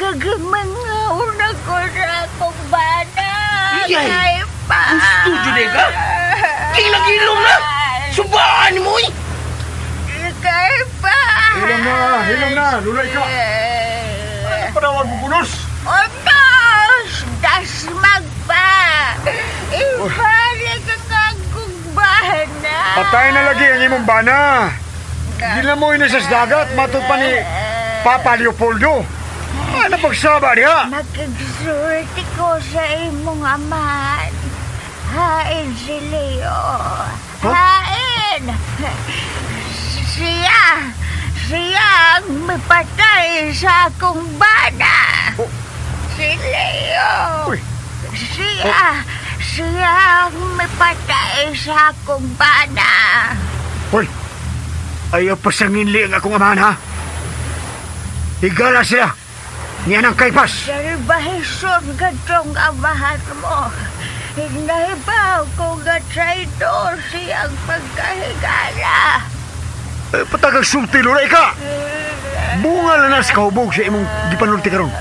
Kagamangaw na ko sa akong bana. Iyay! Gusto dyan ka? Tingnan-gilong na! Subaan mo, oy! Kaypa! Hilom na! Hilom na! Lulay ka! Ano panawag mo, punos? Unos! Dasmag pa! Ibalik ang akong bana! Patay na lagi ang imong bana! Gilamoy na sa dagat, matod pa ni Papa Leopoldo. Ano pagsaba niya? Makigsulti ko sa imong amahan. Hain si Leo. Huh? Hain! Siya! Siya ang mipatay sa akong bana! Oh. Si Leo! Uy. Siya! Oh. Siya ang mipatay sa akong bana! Hoy! Ayaw pasanginli ang akong amahan, ha? Higala siya! Niyan ang Kaypas! Salbahison ka tong amahan mo. Nahibaw ko nga traidor siyang pagkahigala. Patagag sulti, Lula, ika! Bunga na sa kahubog sa imong gipanulti karon.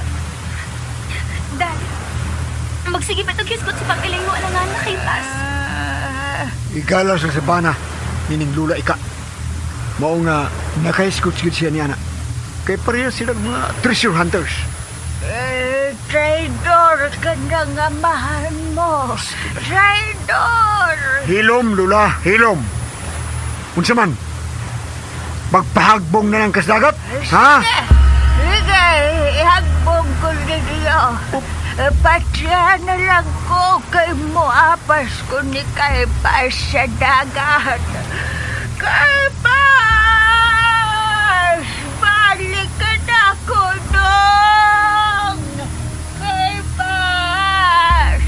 Dad, magsige pa itong hisgot sa pag-ilayo na nga na Kaypas. Higala sa sabana, nining Lula, ika. Mao nga, nakahiskot-skot siya niya na. Kaya pareha silang mga treasure hunters. Traidor ka ng amahan mo. Traidor! Hilom, Lula, hilom. Unsa man? Magpahagbong na ng kasdagat? Ha? Sige, ihagbong ko ninyo. Patya na lang ko kay muapas ko ni Kaypas sa dagat. Kaypas! Balik ka na ko dong! Kaypas!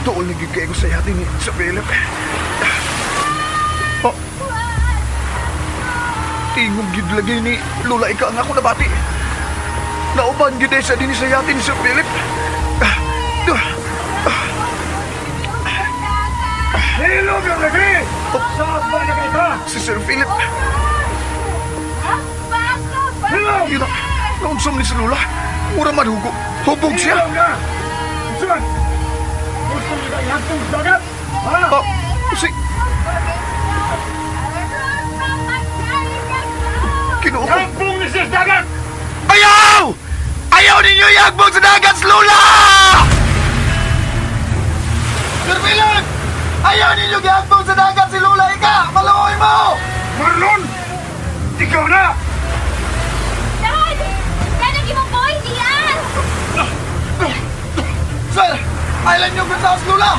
Tuol na gigay ko sa yate ni Sir Philip. Oh. Tingog gid lagi ni Lula Ika ang ako nabati. Nauban gid sa din sa yate ni Sir Philip. Hilom yung lagi! Saan ba na kayo? Si Sir Philip. Hilom! Yun, naunsom ni si Lula. Mura man hugo. Hubog siya. Hilom na! Unsa man? Gusto niyo ba ihagbong sa dagat? Ha? Oh, si... Kinuko. Ihagbong ni siya sa dagat! Ayaw! Ayaw ninyo ihagbong sa dagat, Lula! Sir Philip! Ayaw ninyo ihagbong sa dagat si Lula, ika! Maluoy mo! Marlon! Ikaw na! Dad! Dad, ang imong boy, diyan! Sir! Island yung sa Lula!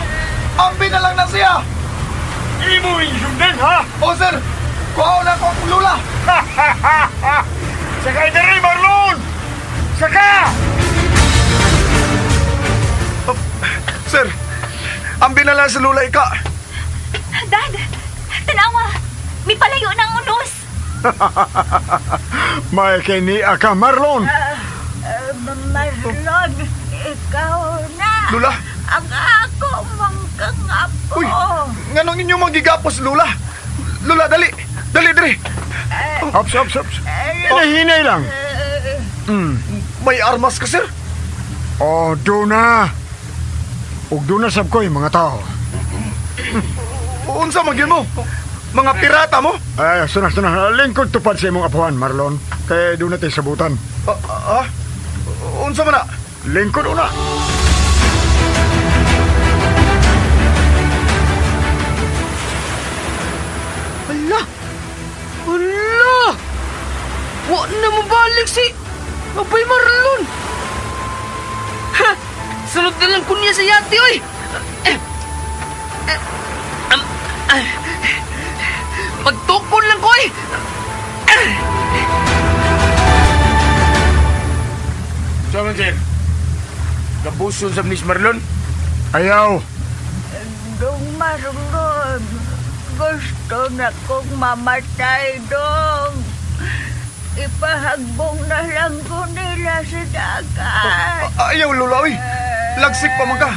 Ambi na lang na siya! Imo yung sundin, ha? O sir! Kuha na ko akong Lula! Sakay na rin, Marlon! Saka! Oh, sir! Ambi na lang si Lula, ika! Dad! Tanawa! May palayo ng unos! May kini ka, Marlon. Marlon, ikaw na. Lula? Ang ako mong kangapo. Uy, nganong inyong magigapos, Lula? Lula, dali. Dali, dali. Hops, hops, hops. Hinahinay lang. May armas ka, sir? Oh, doon na. Ug doon na sab ko'y mga tao. Unsa man gyud mo? Mga pirata mo? Ay, suna, suna. Lingkod tupad sa imong apuhan, Marlon. Kaya doon natin sabutan. Unsa man na? Lingkod una. Hala! Hala! Wa na mabalik si Abay Marlon! Ha! Sunod na lang kunya sa yate, oy! Magtukon lang ko, oy! So man, sir. Kapuson sa Miss Marlon? Ayaw. Dong Marlon, gusto na kong mamatay, dong. Ipahagbong na lang ko nila sa dagat. Ayaw, Lula, oy. Lagsik pa man ka.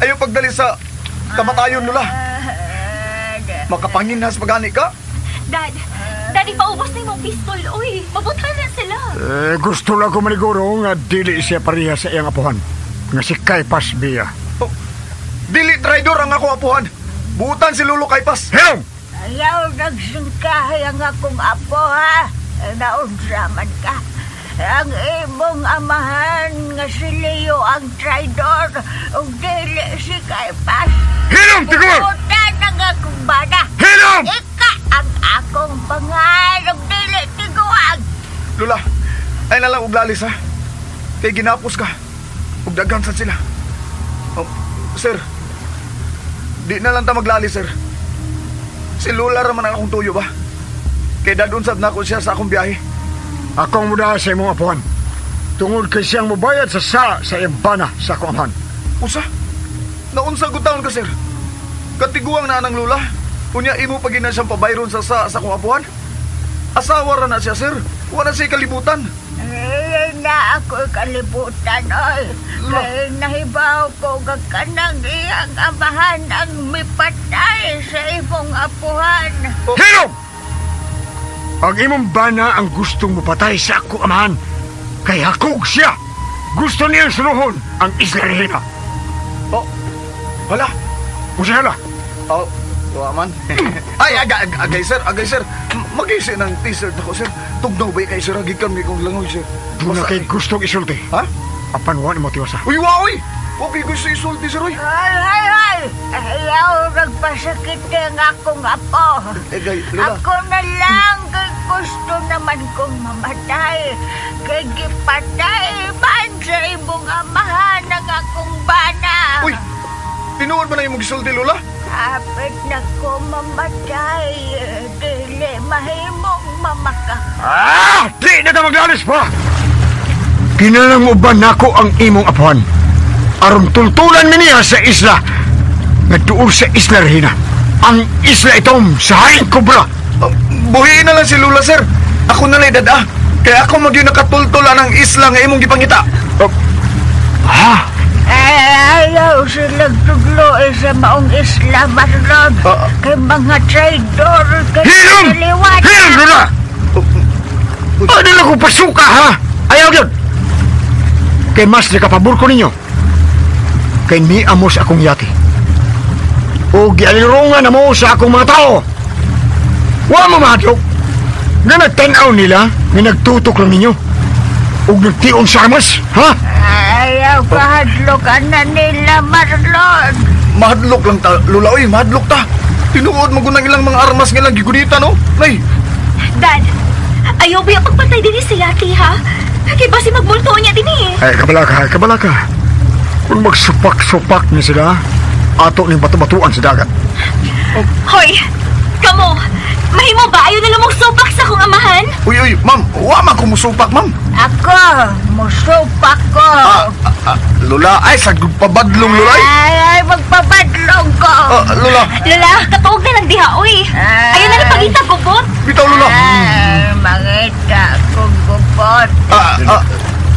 Ayaw pagdali sa kamatayon, Lula. Makapanginhas pagani ka. Dad, Daddy, paubos na yung pistol, oy. Mabutan na sila. Eh, gusto lang ko maniguro nga dili siya pareha sa iyang apuhan. Nga si Kaypas Bia. Oh, dili traidor ang ako apuhan. Buutan si Lolo Kaypas. Hello! Ayaw nagsingkahay ang akong apo, ha? Naunsa man ka. Ang imong amahan nga si Leo ang traidor ug dili si Kaypas. Hilom, tigor! Buutan ang akong bana. Hilom! Ika ang akong pangal ug dili tiguang. Lula, ay nalang og lalis, ha? Kay ginapos ka. Ug daghan sad sila. Oh, sir, di na lang ta maglali, sir. Si Lula raman ang akong tuyo ba? Kay dadun sad nako siya sa akong biyahe. Akong muda sa imong apuhan. Tungod kay siyang mubayad sa iyang bana sa akong amahan. Usa? Naunsa gud taon ka, sir? Katiguang na anang Lula. Unya imo pa gina siyang pabayron sa akong apuhan. Asawa ra na siya, sir. Wala siya kalibutan. Eh, na ako kalibutan, oy. Kay nahibaw ko kanang iyang amahan ang mipatay sa imong apuhan. Oh. Hilom! Ang imong bana ang gustong mupatay sa akong amahan. Kay hakog siya. Gusto niyang sunuhon ang Isla Regina. Oh, hala. Usa hala. Oh, tuwa man. Ay, agay, sir, agay, sir. Mag-isi ng t-shirt ako, sir. Tugnaw ba kay sir? Gikan may kong langoy, sir. Doon na kay gustong isulti. Ha? Apan wa ni mo tiwasa. Uy, wa, uy! Okay, gusto isulti, sir, uy. Ay, ay, ay! Ayaw, nagpasakit ang akong apo. Agay, Lola. Ako na lang kay gusto naman kong mamatay. Kay gipatay man sa imong amahan ang akong bana. Uy! Tinuod ba na imong gisulti, Lola? Kapit na ko mamatay. Dili mahimong mamaka. Ah! Di na ta maglalis pa! Kinalang mo ba nako ang imong apuhan? Aron tultulan mi niya sa isla. Nagduol sa Isla Regina. Ang isla itom sa Haring Kobra. Buhiin na lang si Lula, sir. Ako na lang dada. Kaya ako magyun nakatultulan ang isla nga imong gipangita. Ha? Ayaw silang tudlo sa maong isla, Marlon. Kay mga traidor. Hilom! Hilom, Lula! Ano lang kong pasuka, ha? Ayaw yun! Kay mas nakapabor ko ninyo. Kay niamos akong yati. O gialirungan na mo sa akong mga tao. Wa mo mahadlok. Nga nagtanaw nila, nga nagtutok lang ninyo. O nagtion sa armas, ha? Ayaw kahadlok na nila, Marlon. Mahadlok lang ta, Lula, oy, mahadlok ta. Tinuod mo gunang ilang mga armas nga lang gigunitan, no? Nay! Dad, ayaw ba yung pagpatay din si Yati, ha? Kaya ba si magmulto niya din eh? Ay, kabala ka, kabala ka. Kung magsupak-supak ni sila, ato ning bato-batuan sa dagat. Hoy! Kamo, mahimo ba ayo na lang mong supak sa akong amahan? Uy, uy, ma'am, wa man ko musupak, ma'am. Ako, musupak ko. Lola, ay, sa pabadlong, Lola. Ay, ay, magpabadlong ko. Lola. Lola, katuog na lang diha, uy. Ayaw na lang pagita, gubot. Bitaw, Lola. Ay, mangita kong gubot.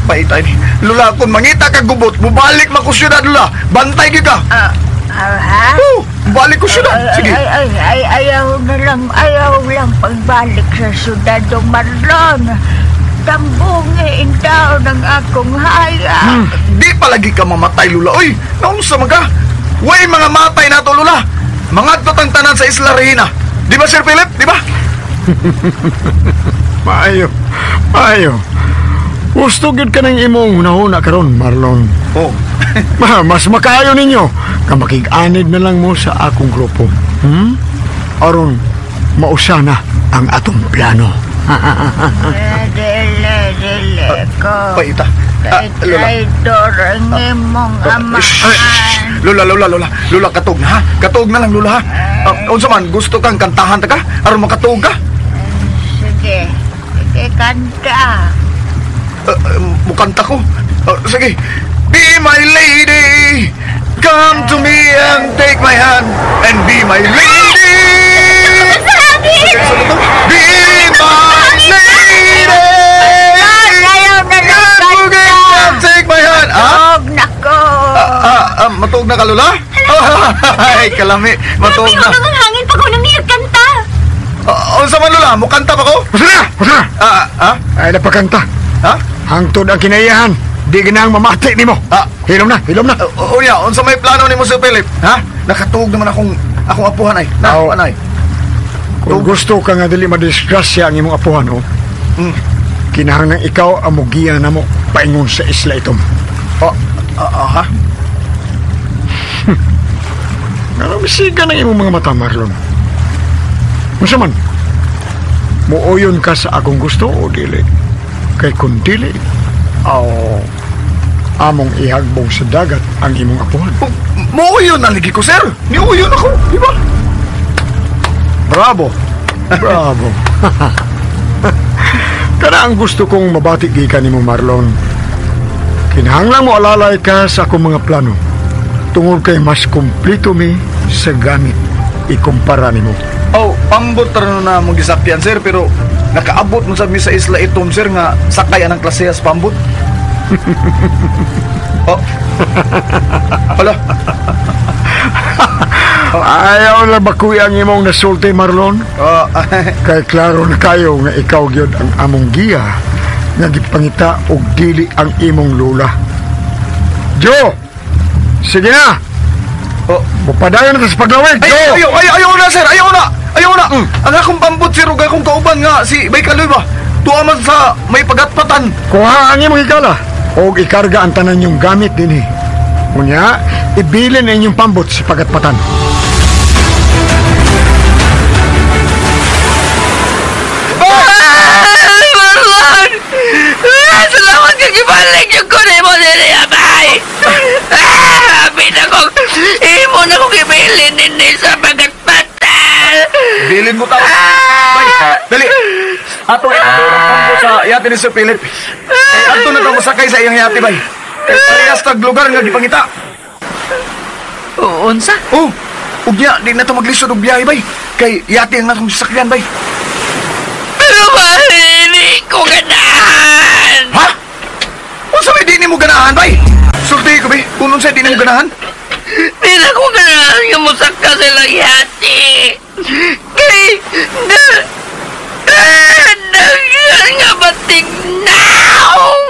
Paitay ni. Lola, kung mangita ka gubot, mubalik man ko syudad, Lola. Bantay gyud ka. Ha? Oh, balik ko syudad. Sige. Ay, ay, ayaw na lang, ayaw lang pagbalik sa syudad, Marlon. Tambungi in taon ang akong haya. Di palagi ka mamatay, Lola. Uy, naunsa man ka? Way mga matay na to, Lola. Mga totang tanan sa Isla Regina. Di ba, Sir Philip? Di ba? Maayo, maayo. Gusto gyud ka ng imong hunahuna karon, Marlon. Oh. Mas makaayo ninyo ka makig-anid na lang mo sa akong grupo. Aron mausa na ang atong plano. Dili, dili ko. Paita. Kay traitor ang imong amahan. Lola, Lola, Lola. Lola, katog na ha. Katog na lang, Lola ha. Unsa man, gusto kang kantahan ta ka? Aron makatog ka? Sige. Sige, kanta. Mukanta ko. Sige. Be my lady. Come to me and take my hand and be my lady. Be my lady. Ayaw na lang kanta. Take my hand. Matuog na ko. Matuog na ka, Lola? Ay, kalami. Matuog na. Grabe, ang hangin pag unang niyag kanta. Unsa man, Lola? Mukanta pa ko? Basta na! Basta na! Ay, napakanta. Ha? Hangtod ang kinaiyahan. Di ginang mamati nimo. Hilom na, hilom na. Unya, unsa may plano nimo, Sir Philip? Ha? Nakatuog naman akong apuhan ay. Naapuhan ay. Kung gusto ka nga dili madisgrasya ang imong apuhan, oh. Kinahanglan ikaw ang mugiya namo paingon sa isla itom. Ha? Naramisigan ang imong mga mata, Marlon. Unsa man? Muoyon ka sa akong gusto o dili? Kay kung dili, among ihagbong sa dagat ang imong apuhan. Muuyon na lagi ko, sir. Niuyon ako, di ba? Bravo. Bravo. Kana ang gusto kong mabati gikan nimo, Marlon. Kinahanglan mo alalay ka sa akong mga plano. Tungod kay mas kumplito mi sa gamit ikumpara nimo. Oh, pambot ra na mong gisakyan, sir, pero nakaabot mo sa mi sa isla itom, sir, nga sakay anang klasehas pambot. Oh. Hala. Oh. Ayaw na bakuy ang imong nasulti, Marlon. Oh. Kay klaro na kayo nga ikaw gyud ang among giya nga gipangita og dili ang imong lola. Joe! Sige na! Oh. Mupadayon na sa paglawig, Joe! Ay, ayaw, ayaw na, sir! Ayaw na! Ayaw na! Ang akong pambot, sir, ug akong kauban nga si Bay Kaloy ba? Tuwa man sa may pagatpatan. Kuha ang imong higala og ikarga ang tanan yung gamit dinhi. Unya, ibilin ang inyong pambot sa pagatpatan. Marlon! Salamat ka gibalik yung kunay mo dili, abay! Abi na kong, imo na kong ibilin din sa pagatpatan! Bilin mo tao! Bay, dali! Ato, ato sa yate ni Sir Philip. Ato na tamo sakay sa iyang yate, bay. Parehas tag lugar nga gipangita. Unsa? Oh, ugnya, di na to maglisod og biyahe, bay. Kay yate ang natong sasakyan, bay. Pero ba, hindi ko ganahan! Ha? Unsa may di nimo ganahan, bay? Sulti ko, bay. Kung unsa di nimo ganahan? Di na ko ganahan nga mosaka sa ilang yate. Kay, daghan nga batig naong!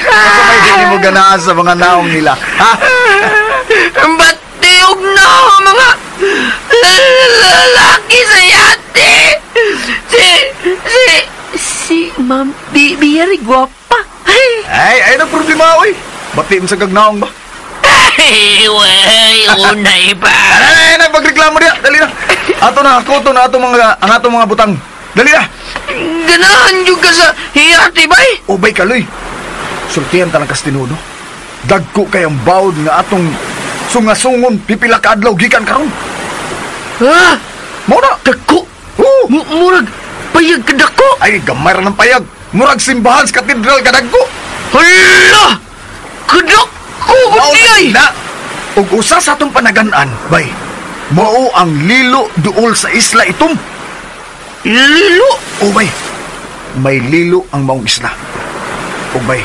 Unsa may di nimo ganahan sa mga naong nila, ha? Batiog naong mga lalaki sa yate! Si Ma'am Biyari gwapa. Ay, ay na problema, oy. Bati mo sa gagnaong ba? Ay, wey, unay pa. Ay, ay, pagreklamo niya. Dali na. Ato na, ako to na ato mga, ang ato mga butang. Dali na. Ganahan yung ka sa hiyati, bay? O, bay, kaloy. Sultihan talang kastinudo. Dagko kayang bawd nga atong sungasungon, pipila ka adlaw, gikan karon. Ha? Mao na. Dako? Oo. Murag payag kadako? Ay, gamay ra ng payag. Murag simbahan sa katedral kadagko. Hala! Kadako Mao gud ay! na. Ug usa sa atong panagan-an, bay. Mao ang lilo duol sa isla itom. Lilo? O bay. May lilo ang maong isla. O bay,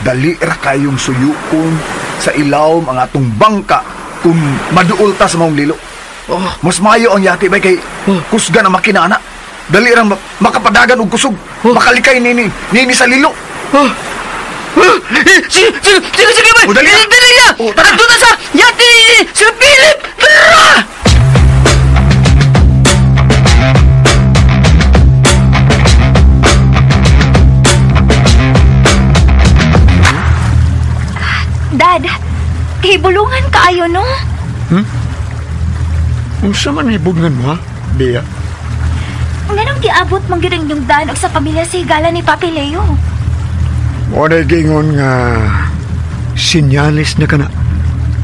dali ra kayong suyukon sa ilawom ang atong bangka kung maduol ta sa maong lilo. Oh. Mas maayo ang yati bay kay kusgan ang makina ana. Dali ra makapadagan og kusog. Oh. Makalikay nini sa lilo. Oh. Sige, sige, sige, bay. O, dali na. Dali na. O, tara. Adto na sa yati ni Sir Philip. Tara! Dad, kahibulungan kaayo, no? Unsa man hibugnan mo, ha, Bea? Nganong giabot man gyud ang inyong dan og sa pamilya sa higala ni Papi Leo? Mo na giingon nga sinyalis na kana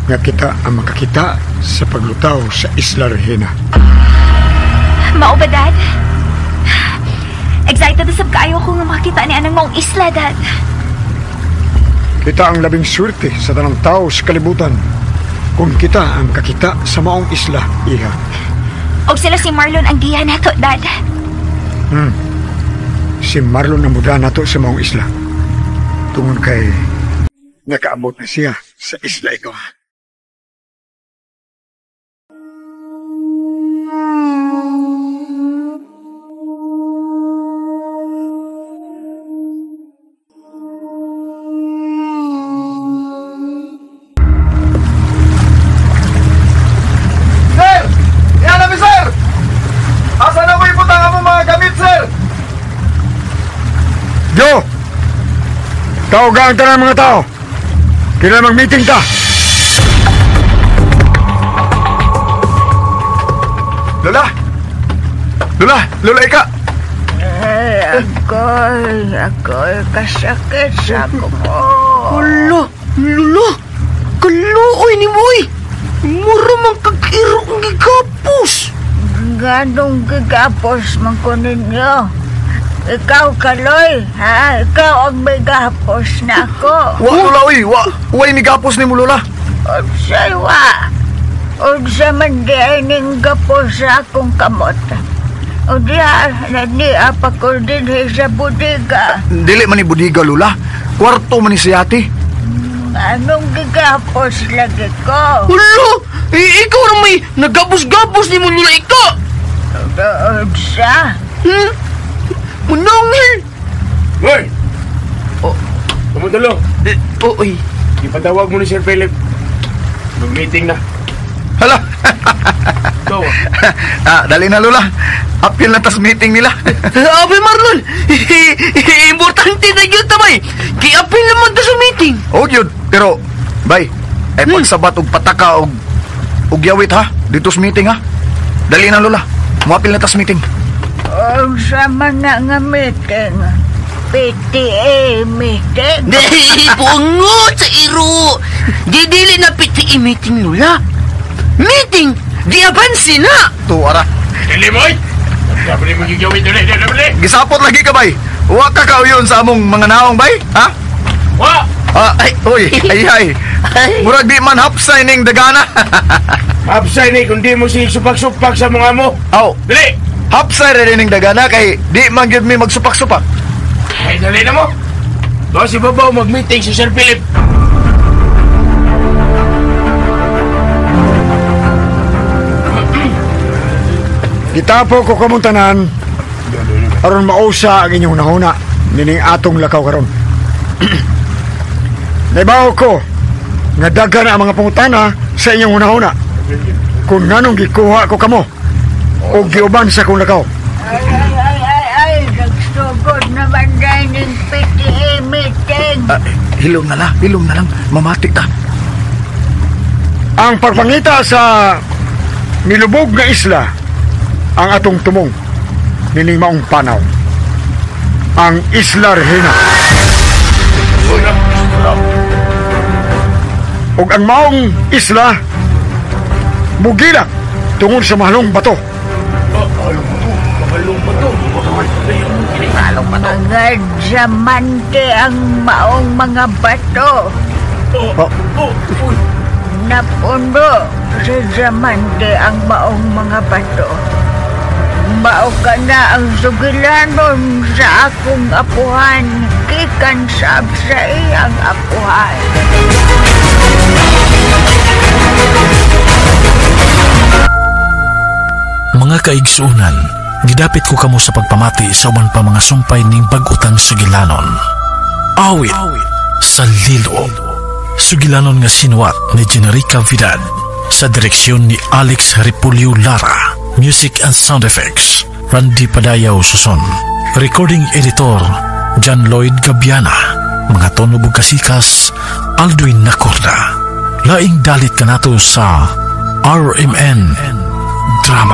nga kita ang makakita sa paglutaw sa Isla Regina. Mao ba, Dad? Excited na sab kaayo ko nga makita ni anang maong isla, Dad. Kita ang labing swerte sa tanang tao sa kalibutan kung kita ang kakita sa maong isla, iha. Og sila si Marlon ang giya nato, Dad. Si Marlon ang muda nato sa maong isla. Tungod kay nakaabot na siya sa isla ikaw. Sir! Yan na mi, sir! Asa na mo ibutang ang mga gamit, sir? Yo! Tawagaan ta ng mga tao. Kailangan mag-meeting ta. Lola! Lola! Lola, ika! Ay, ako'y kasakit sa akong Hala, Lola! Kaluoy ni Boy! Mura man kag-iro ang gigapos! Ganong gigapos man ko ninyo. Ikaw, Kaloy, ha? Ikaw ang may gapos na ako. Wa, Lola, uy! Wa, way ni gapos ni mo, Lola. Unsay wa? Unsa man di ay ning gapos sa akong kamot. O diha, naniya pa ko dinhi sa budiga. Dili man ni budiga, Lola. Kwarto man ni si ate. Anong gigapos lagi ko? Hala! Eh, ikaw na may nagapos-gapos ni mo, Lola, ika! Unsa? Manangil! Hoy! Oh, tumutulong. Oy. Ipatawag mo ni Sir Philip. Mag-meeting na. Hala! Go. Dali na, Lola. Apil na tas meeting nila. Abe, Marlon! Importante na yun, tamay! Kaya apil naman ta sa meeting. Oh, yun. Pero, bay, ay pagsabat og pataka og yawit, ha? Dito sa meeting, ha? Dali na, Lola. Muapil na tas meeting. Unsa man na nga meeting? PTA meeting? Dahil bungot sa iro! Di dili na PTA meeting, Lola. Meeting! Di abansi na! Tuwa ra. Dali mo, oy! Dali mo yung gawin. Dali, dali, dali! Gisapot lagi ka, bay. Wa ka kauyon sa among mga naong, bay. Ha? Wa! Ah, ay, uy, ay, ay. Murag di man hapsay ning dagana. Hapsay ni, kundi mo si supak-supak sa mga mo. Aw. Dali! Hapsay rin ning dagana kay di man gyud mi magsupak-supak. Ay, dali na mo. Doon si Babaw mag-meeting si Sir Philip. Gitapo ko kamong tanan aron mausa ang inyong nahuna nining atong lakaw karon. Naibaw ko nga daghan ang mga pangutana sa inyong hunahuna kung nganong gikuha ko kamo o giuban sa akong lakaw. Ay, ay, ay, ay, ay, nagsugod naman dahil ng PTA meeting. Hilom na lang, hilom na lang, mamati ta. Ang pagpangita sa nilubog nga isla ang atong tumong nining maong panaw. Ang Isla Regina. Ug ang maong isla mugilak Tungod sa mahalong bato. Mga diamante ang maong mga bato. Napuno sa diamante ang maong mga bato. Mao ka na ang sugilanon sa akong apuhan, gikan sab sa iyang apuhan. Mga kaigsuonan, gidapit ko kamo sa pagpamati sa uban pa mga sumpay ning bag-utang sugilanon. Awit sa Lilo. Sugilanon nga sinuwat ni Generica Vidad sa direksyon ni Alex Repulio Lara. Music and sound effects, Randy Padayaw Suson. Recording editor, John Lloyd Gabiana. Mga tono kasikas, Aldwin Nacorda. Laing dalit kanato sa RMN Drama.